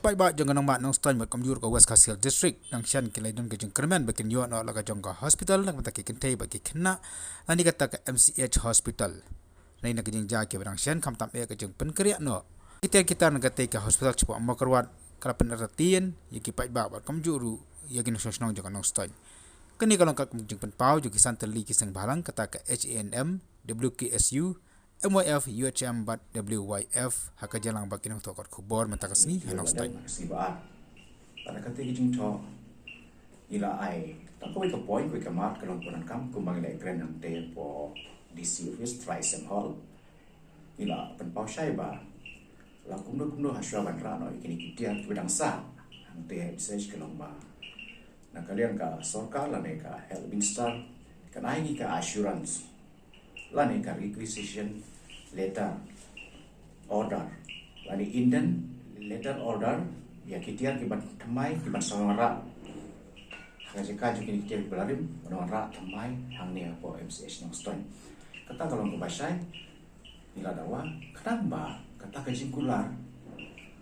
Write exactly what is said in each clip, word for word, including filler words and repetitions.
paidbah jong ka nongbah Nongstoiñ bad kumjuh ka West Khasi Hills District dang shen ki la don ka jingkyrmen ba kin ïoh noh la ka jong ka hospital na ka bynta ki kynthei bad ki khynnah, lane kata ka M C H hospital. Lane na ka jingjia kiba dang shen khamtam eh ka jingpynkhreh noh ki tiar ki tar na kata ka hospital shapoh Mawkyrwat, ka la pynartatien ïa ki paidbah bad kumjuh ruh ïa ki nongshong shnong jong ka Nongstoiñ. Kane ka long ka jingpynpaw jong ki san tylli ki seng bhalang, kata ka H A N M, W K S U, M Y F, U H M bad W Y F, ha ka jingïalang bad ki nongthoh kot khubor mynta ka sngi ha Nongstoiñ. Ka sngi ba ar. Bad ha kata ka jingthoh, ngi la ai tang kawei ka point, kawei ka mat, ka long pyndonkam kumba ngi la ïakren hangtei hapoh D C office, Trai Sem Hall. Ngi la pynpaw shai ba la kumno kumno hashwa ban rah noh ïa kine ki tiar kiba dang sah hangtei ha M C H, ka long ba na ka liang ka sorkar lane ka health minister kan ai ngi ka assurance lane ka requisition letter order lane indent letter order ïa ki tiar kiban thymmai, kiban sa wanrah ha ka jaka jong kine ki tiar kiba la rim, ban wanrah thymmai hangne hapoh M C H Nongstoiñ. Kata ka long kaba shai. Ngi la dawa khnang ba kata ka jingkular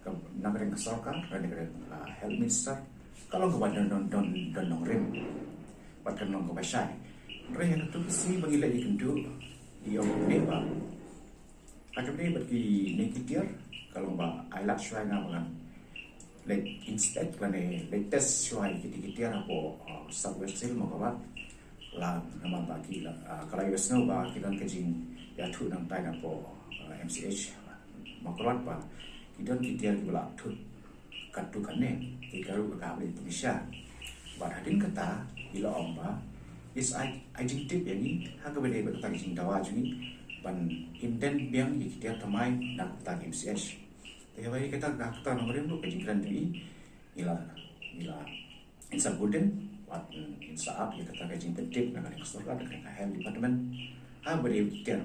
ka, na ka liang ka sorkar, na ka liang ka health minister, ka long kaba don, don, don, don nongrim bad ka long kaba shai. Hynrei ha kato ka sngi ba ngi leit ïakynduh, ngi ong kumne ba ha kaba ïadei bad kine ki tiar, ka long ba ai lad shuwa ïa nga ba ngan leit inspect lane leit test shuwa ïa kine ki tiar hapoh, uh, South West Khasi Hills, Mawkyrwat. La namar ba ki la, uh, ka la ïohsngew ba ki don ka jingïathuh nangtai napoh, uh, M C H Mawkyrwat ba ki don ki tiar kiba la thut katto katne, ki ka ruh ka hap leit pynshai. Bad hadien kata ki la ong ba is ai, ai jingtip ïa ngi ha kaba ïadei bad kata ka jingdawa jong ngi ban indent biang ïa ki tiar thymmai na kata ka M C H. Te haba ïadei kata ka, kata nongrim ruh ka jingkren jong ngi, ngi la, ngi la, ngin sa bud, bad ngin sa ap ïa kata ka jingpyntip na ka liang ka sorkar, na ka liang ka health department ha kaba ïadei bad ki tiar.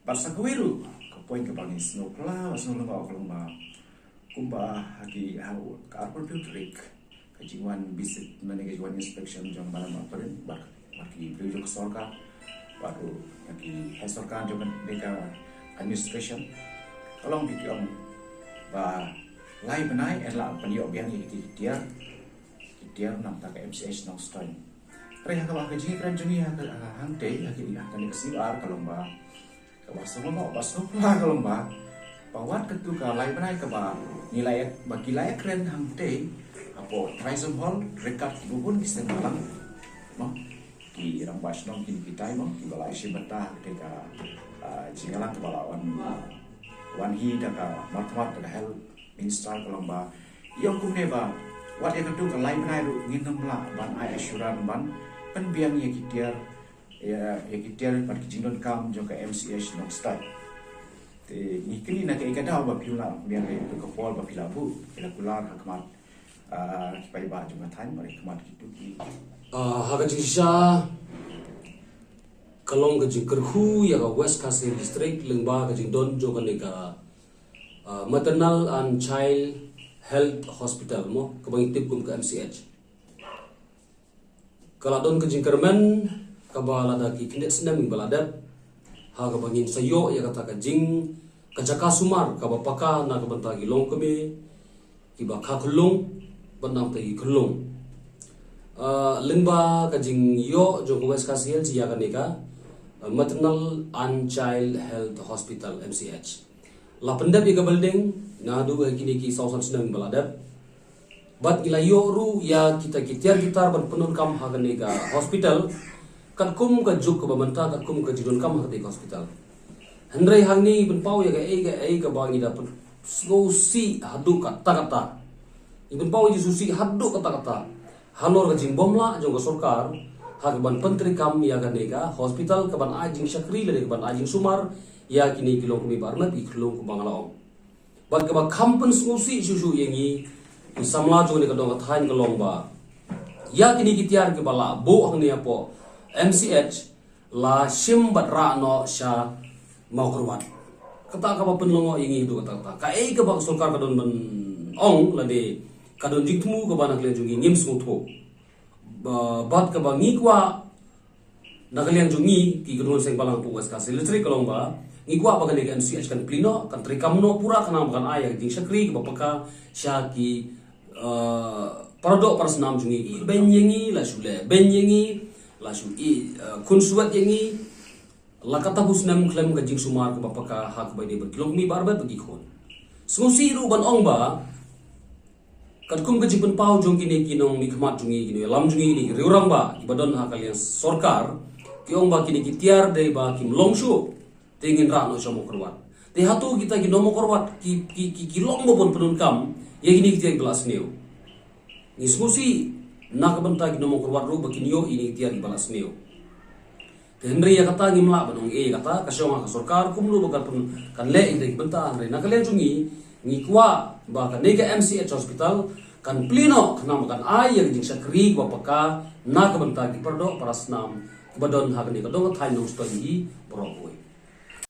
Bad sa kawei ruh ka point kaba ngi sngewphylla, ba sngewlyngngoh ka long ba kumba ha ki, ha ka arphew hynriew tarik ka jingwan visit lane ka jingwan inspection jong Madam Aprin bad, bad ki briew jong ka sorkar bad ruh ïa ki heh sorkar jong kane ka administration, ka long ba ki ong ba lai bnai yn lah pynïoh biang ïa ki tiar, ki tiar na bynta ka M C H Nongstoiñ. Hynrei ha kaba ka jingkren jong ngi ha ka, ha, hangtei ha ki, ha kane ka sngi ba ar, ka long ba kaba sngewlyngngoh, ba sngewphylla ka long ba, ba wat katto ka lai bnai kaba ngi la ïa, ba ki la ïakren hangtei hapoh Trai Sem Hall ryngkat ki bun ki seng bhalang, mo, ki rangbah shnong, ki, kitai, mo, kiba la ïashim bynta ha katei ka, ah, jingïalang kaba la wan, wan hi da ka markhmat da ka health minister, ka long ba ïa kumne ba wat ïa katto ka lai bnai ruh ngin ym lah ban ai assurance ban pynbiang ïa ki tiar, ïa, ïa ki tiar bad ki jingdonkam jong ka M C H Nongstoiñ. Te ngi kylli na kaei ka daw ba phi la biang ïa kato ka por ba phi la buh, phi la kular ha khmat, ah, ki paidbah jong ka thaiñ bad ha khmat kito ki. Ah, ha ka jingshisha ka long ka jingkyrkhu ïa ka West Khasi Hills District lyngba ka jingdon jong kane ka, ah, Maternal and Child Health Hospital, mo, kaba ngi tip kum ka M C H. Ka la don ka jingkyrmen kaba lada ki khyndiat snem ba la dep, ha kaba ngin sa ïoh ïa kata ka jing, ka jaka sumar kaba paka na ka bynta ki longkmie kiba kha khyllung bad nangta ki khyllung. Ah, lyngba ka jingïoh jong ka West Khasi Hills ïa kane ka, ah, Maternal and Child Health Hospital, M C H. La pyndep ïa ka building naduh ha kine ki saw san snem ba la dep. Bad ngi la ïoh ruh ïa kita ki tiar ki tar ban pyndonkam ha kane ka hospital katkum ka juk kaba mynta, katkum ka jingdonkam ha kane ka hospital. Hynrei hangne ngi pynpaw ïa kaei kaei kaba ngi da pynsngewsih haduh katta katta. Ngi pynpaw ïa ka jingsngewsih haduh katta katta halor ka jingbymlah jong ka sorkar ha kaban pyntreikam ïa kane ka hospital, kaban ai jingshakri lane kaban ai jingsumar ïa kine ki longkmie ba armet, ki khyllung kumba nga la ong. Bad kaba kham pynsngewsih shuh shuh ïa ngi ki samla jong kane ka dong ka thaiñ ka long ba ïa kine ki tiar kiba la buh hangne hapoh M C H la shim bad rah noh sha Mawkyrwat. Kata kaba pynlyngngoh ïa ngi haduh katta katta. Kaei kaba ka sorkar ka don ban ong lane ka don jingthmu kaba na ka liang jong ngi ngim sngewthuh. Ba, bad kaba ngi kwah na ka liang jong ngi ki kynhun seng bhalang hapoh West Khasi Hills District ka long ba Ngi kwah ba kane ka M C H kan plie noh, kan treikam noh pura khnang ba kan ai ïa ka jingshakri kaba paka sha ki, eh, paradoh parasnam jong ngi, i beiñ ïa ngi la shu leh beiñ ïa ngi, la shu i, eh, khun suwet ïa ngi. La katta phew snem khlem ka jingsumar kaba paka ha kaba ïadei bad ki longkmie ba arbet bad ki khun. Sngewsih ruh ban ong ba katkum ka jingpynpaw jong kine ki nongmihkhmat jong ngi, kine ïalam jong ngi, kine ki riewrangbah kiba don ha ka liang sorkar, ki ong ba kine ki tiar dei ba kim long shuh, te ngin rah noh sha Mawkyrwat. Te hato kita ki nong Mawkyrwat ki, ki, ki, ki long ba bun pyndonkam ïa kine ki tiar kiba la sniew? Ngi sngewsih na ka bynta ki nong Mawkyrwat ruh ba kin ïoh ïa kine ki tiar kiba la sniew. Te hynrei ïa kata ngim lah ban ong ei ïa kata, ka shong ha ka sorkar kumno ba kan pyn-, kan leh ïa kita ki bynta. Hynrei na ka liang jong ngi, ngi kwah ba kane ka M C H hospital kan plie noh khnang ba kan ai ïa ka jingshakri kaba paka na ka bynta ki paradoh parasnam kiba don ha kane ka dong ka thaiñ Nongstoiñ hi baroh kawei.